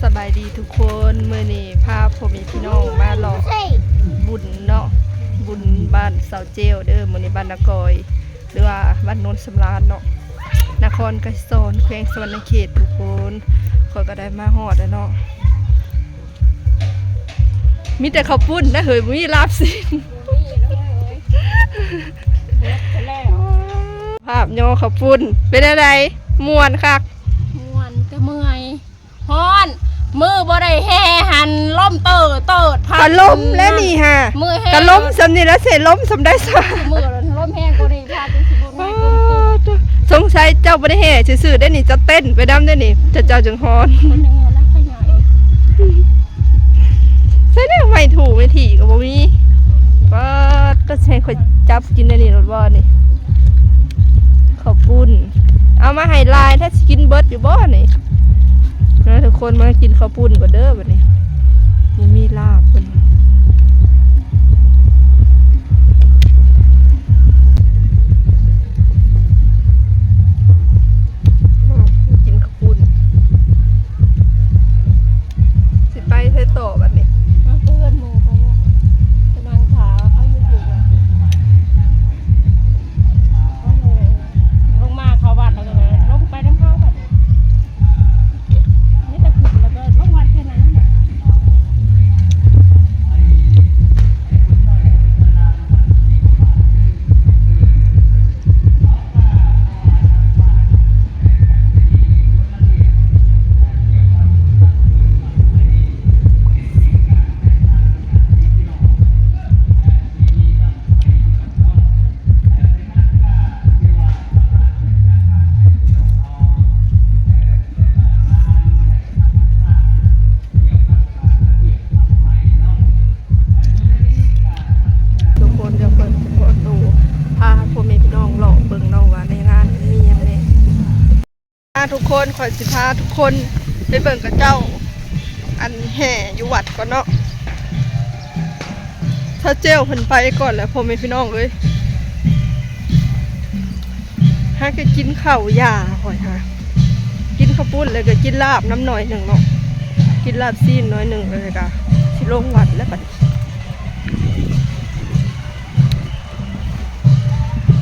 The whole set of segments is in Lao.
ສະບາຍດີທຸກຄົນ ມື້ນີ້ພາພໍ່ແມ່ພີ່ນ້ອງມາເລາະບຸນເນາະ ບຸນບ້ານສາວເຈວເດີ ມື້ນີ້ບ້ານນາກອຍ ຫຼືວ່າບ້ານໂນນສຳລານເນາະ ນະຄອນໄກສອນ ແຂວງສະຫວັນນະເຂດທຸກຄົນ. ຂ້ອຍກໍໄດ້ມາຮອດແລ້ວເນາະ ມີແຕ່ເຂົ້າປຸ້ນນະເຮີຍ ບໍ່ມີລາບຊີ້ນ. ພາບຍໍເຂົ້າປຸ້ນ ເປັນແນວໃດ? ມ່ວນຄັກ ມ່ວນແຕ່ເມື່ອຍ ຮ້ອນ ມື້ບໍ່ໄດ້ແຫ່ຫັ້ນ ລົມເຕີເຕີດ ກະລົມແລ້ວນີ້ຫາ ມື້ແຫ່ກະລົມສ່ຳນີ້ລະ ເສລົມສ່ຳໃດຊະ ມື້ລົມແຮງກວ່ານີ້ ພາດຊິບໍ່ແມ່ນ ສົງໄສເຈົ້າບໍ່ໄດ້ແຫ່ຊື່ໆເດ້ນີ້ ເຈົ້າເຕັ້ນໄປນຳເດ້ນີ້ ເຈົ້າ ເຈົ້າຈຶ່ງຮ້ອນ. ໃສ່ແນວໄມ້ຖູໄມ້ຖີກະບໍ່ມີ ປາດ ກໍຊິໃຫ້ຂ້ອຍຈັບກິນໄດ້ນີ້ໂລດບໍ່ນີ້ ເຂົ້າປຸ້ນ ເອົາມາໃຫ້ຫຼາຍແທ້ ຊິກິນເບິດຢູ່ບໍ່ນີ້? ມາທຸກຄົນ ມາກິນເຂົ້າປຸ້ນກ່ອນເດີບັດນີ້ ບໍ່ມີລາບເພິ່ນ ກິນເຂົ້າປຸ້ນ. ຊິໄປໃສຕໍ່ບັດນີ້? ມາເພື່ອນໝູ່ໄປແລ້ວ ໄປນັ່ງຖ້າເຂົາຢູ່ພຸ້ນ ລົງມາເຂົ້າວັດແລ້ວກໍລົງໄປນຳເຂົາບັດນີ້ ມີແຕ່ຂຶ້ນແລ້ວກໍລົງວັດແຄ່ນັ້ນແຫຼະ. ທຸກຄົນ ດຽວເພິ່ນຊິຂໍໂຕພາພໍ່ແມ່ພີ່ນ້ອງເລາະເບິ່ງເນາະວ່າໃນງານມີຫຍັງແດ່. ມາທຸກຄົນ ຂ້ອຍຊິພາທຸກຄົນໄປເບິ່ງເຂົາເຈົ້າ ອັນ ແຫ່ຢູ່ວັດກ່ອນເນາະ. ສາວເຈວເພິ່ນໄປກ່ອນແລ້ວ ພໍ່ແມ່ພີ່ນ້ອງເອີຍ. ຫາກໍກິນເຂົ້າຢາຂ້ອຍຫາ ກິນເຂົ້າປຸ້ນແລ້ວກໍກິນລາບນຳໜ້ອຍໜຶ່ງເນາະ ກິນລາບຊີ້ນໜ້ອຍໜຶ່ງ ແລ້ວກໍຊິລົງວັດແລ້ວບັດນີ້.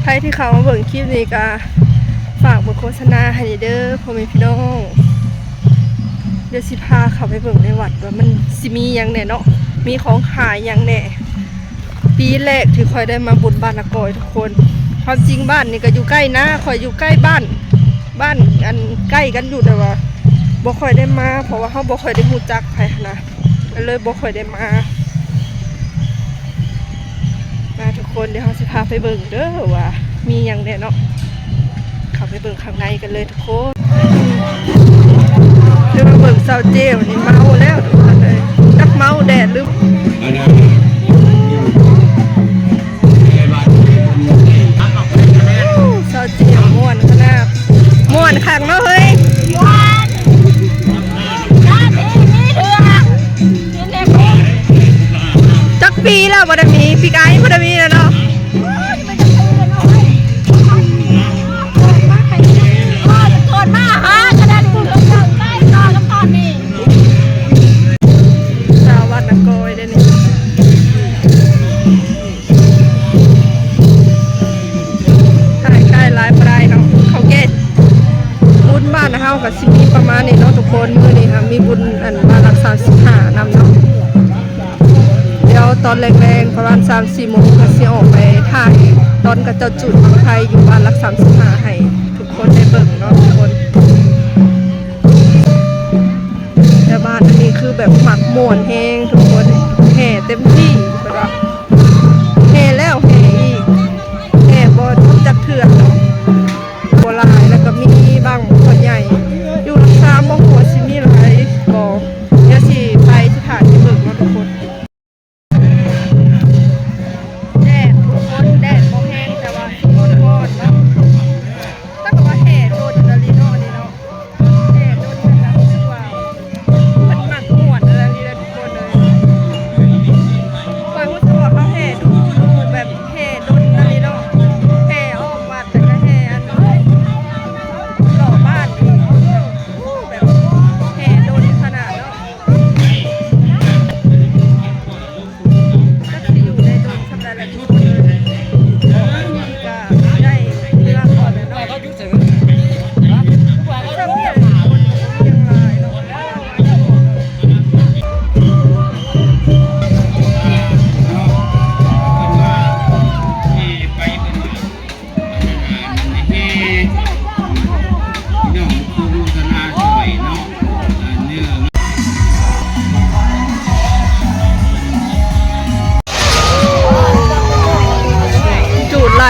ໃຜທີ່ເຂົ້າມາເບິ່ງຄລິບນີ້ກໍຝາກເບິ່ງໂຄສະນາໃຫ້ແດ່ເດີພໍ່ແມ່ພີ່ນ້ອງ. ດຽວຊິພາເຂົ້າໄປເບິ່ງໃນວັດວ່າມັນຊິມີຫຍັງແດ່ເນາະ ມີຂອງຂາຍຫຍັງແດ່. ປີແລກທີ່ຂ້ອຍໄດ້ມາບຸນບ້ານນາກອຍທຸກຄົນ ຄວາມຈິງບ້ານນີ້ກໍຢູ່ໃກ້ນາ ຂ້ອຍຢູ່ໃກ້ບ້ານ ບ້ານອັນໃກ້ກັນຢູ່ ແຕ່ວ່າບໍ່ຄ່ອຍໄດ້ມາ ເພາະວ່າເຮົາບໍ່ຄ່ອຍໄດ້ຮູ້ຈັກໃຜຫັ້ນນະ ກໍເລີຍບໍ່ຄ່ອຍໄດ້ມາ. ມາທຸກຄົນ ດຽວເຮົາຊິພາໄປເບິ່ງເດີວ່າມີຫຍັງແດ່ເນາະ. ເຂົ້າໄປເບິ່ງຂ້າງໃນກັນເລີຍທຸກຄົນ. ດຽວມາເບິ່ງສາວເຈວນີ້ເມົາແລ້ວທຸກຄົນເອີຍ ຈັກເມົາແດ່ຫຼື ສາວເຈວມ່ວນຂະໜາດ ມ່ວນຄັກເນາະເຮີຍ. ຈັກປີແລ້ວບໍ່ໄດ້ມີ ປີກາຍບໍ່ໄດ້ມີແລ້ວເນາະ. ສາວບ້ານນາກອຍເດ້ນີ້ ຂາຍໄກ່ຫຼາຍບໍ່ໄດ້ເນາະ ເຂົາແກ່. ບຸນບ້ານເຮົາກໍຊິມີປະມານນີ້ເນາະທຸກຄົນ. ມື້ນີ້ຫາມີບຸນ ອັນ ບ້ານຫຼັກສາມສິບຫ້ານຳເນາະ. ດຽວຕອນແລງໆ ປະມານສາມສີ່ໂມງ ກໍຊິອອກໄປຖ່າຍຕອນເຂົາເຈົ້າຈູດບັ້ງໄຟຢູ່ບ້ານຫຼັກສາມສິບຫ້າໃຫ້ທຸກຄົນໄດ້ເບິ່ງເນາະທຸກຄົນ. ແຕ່ບ້ານອັນນີ້ຄືແບບມັກມ່ວນແຮງທຸກຄົນ ແຫ່ເຕັມທີ່ ແບບວ່າແຫ່ແລ້ວແຫ່ອີກ ແຫ່ບໍ່ຈົບຈັກເທື່ອເນາະ. ບໍ່ຫຼາຍ ແລ້ວກໍມີບາງສ່ວນໃຫຍ່ຢູ່ຫຼັກສາມ ບໍ່ຮູ້ວ່າຊິມີຫຼາຍບໍ່ ດຽວຊິໄປ ຊິຖ່າຍໃຫ້ເບິ່ງເນາະທຸກຄົນ. ແດດທຸກຄົນ ແດດບໍ່ແຮງ ແຕ່ວ່າຮ້ອນເນາະ. ແຕ່ກໍວ່າແຫ່ດົນອີ່ຫຼີເນາະນີ້ເນາະ ແຫ່ດົນ ແຕ່ກໍຮູ້ສຶກວ່າເພິ່ນມັກມ່ວນອີ່ຫຼີແຫຼະທຸກຄົນເອີຍ.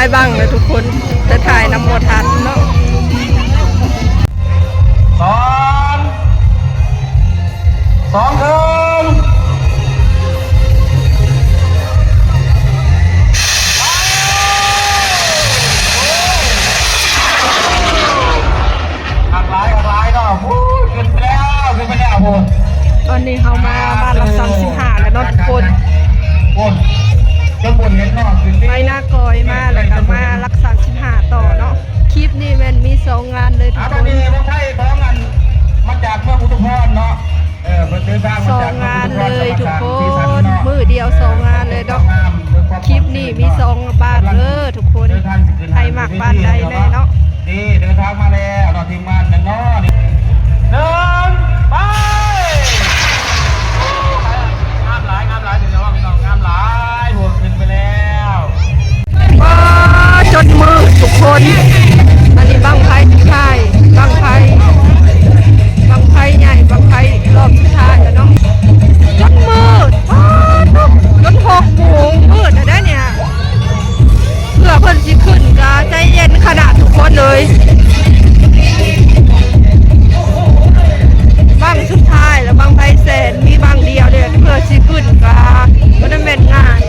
ຖ່າຍບັ້ງເລີຍທຸກຄົນ ແຕ່ຖ່າຍນຳບໍ່ທັນເນາະ. ສອງ ສອງເຄິ່ງ ຄັກຫຼາຍ ຄັກຫຼາຍເນາະ. ໂອ້ຍ ຂຶ້ນໄປແລ້ວ ຂຶ້ນໄປແລ້ວພຸ້ນ. ຕອນນີ້ເຮົາມາບ້ານຫຼັກສາມສິບຫ້າແລ້ວເນາະທຸກຄົນ. ພຸ້ນ ຈົນບຸນເຫັນເນາະ ຂຶ້ນໄປນາກອຍມາ ແລ້ວກໍມາຫຼັກສາມສິບຫ້າຕໍ່ເນາະ. ຄລິບນີ້ແມ່ນມີສອງງານເລີຍທຸກຄົນ. ອັນນີ້ບັ້ງໄຟຂອງອັນ ມາຈາກເມືອງອຸທຸມພອນເນາະ. ເອີ ເພິ່ນເດີນທາງມາຈາກເມືອງອຸທຸມພອນ ສອງງານເລີຍທຸກຄົນ ມື້ດຽວສອງງານເລີຍເນາະ. ຄລິບນີ້ມີສອງບ້ານເດີທຸກຄົນ ໃຜມັກບ້ານໃດແດ່ເນາະ. ນີ້ເດີນທາງມາແລ້ວເນາະ ທີມງານແມ່ນເນາະ. ນີ້ ໜຶ່ງ ໄປ. ໂອ້ ງາມຫຼາຍ ງາມຫຼາຍ ເດີນທາງ ພີ່ນ້ອງ ງາມຫຼາຍ ໂອ້ ຂຶ້ນໄປແລ້ວ. ປ້າ ຈົນມືດທຸກຄົນ. ອັນນີ້ບັ້ງໄຟສຸດທ້າຍ ບັ້ງໄຟ ບັ້ງໄຟໃຫຍ່ ບັ້ງໄຟລອບສຸດທ້າຍແລ້ວເນາະ. ຈົນມືດ ປ້າ ຈົນຫົກໂມງ ມືດແລ້ວເດ້ນີ້. ເພື່ອເພິ່ນຊິຂຶ້ນກໍໃຈເຢັນຂະໜາດທຸກຄົນເລີຍ. ບັ້ງສຸດທ້າຍແລ້ວ ບັ້ງໄຟແສນ ມີບັ້ງດຽວເດ້ ເພື່ອຊິຂຶ້ນກໍບໍ່ໄດ້ແມ່ນງ່າຍ.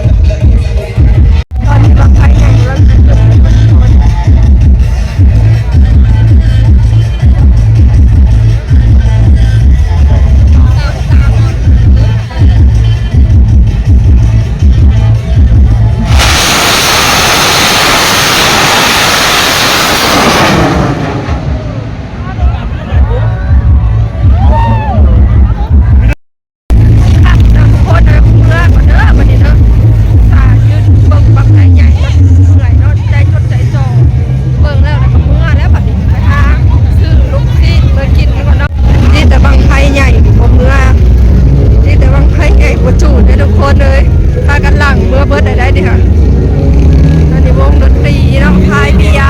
ຕອນນີ້ບັ້ງໄຟໃຫຍ່ກຳລັງຈະຂຶ້ນ. ຄັກເດີທຸກຄົນເດີ ເມືອກ່ອນເດີບັດນີ້ເດີ. ສາຍຢືນເບິ່ງບັ້ງໄຟໃຫຍ່ ເມື່ອຍເນາະ ໃຈຈົດໃຈຈ່ອ ເບິ່ງແລ້ວ ແລ້ວກໍເມືອແລ້ວບັດນີ້ ໄປຫາຊື້ລູກຊີ້ນມາກິນກ່ອນເນາະ. ມີແຕ່ບັ້ງໄຟໃຫຍ່ບໍ່ເມືອ ມີແຕ່ບັ້ງໄຟໃຫຍ່ບໍ່ຈູດເດ້ທຸກຄົນເອີຍ. ພາກັນຫຼັ່ງເມືອເບິດໄດ້ໄດ໋ນີ້ຫະ. ຕອນນີ້ວົງດົນຕີເນາະ ພາຍເບຍ.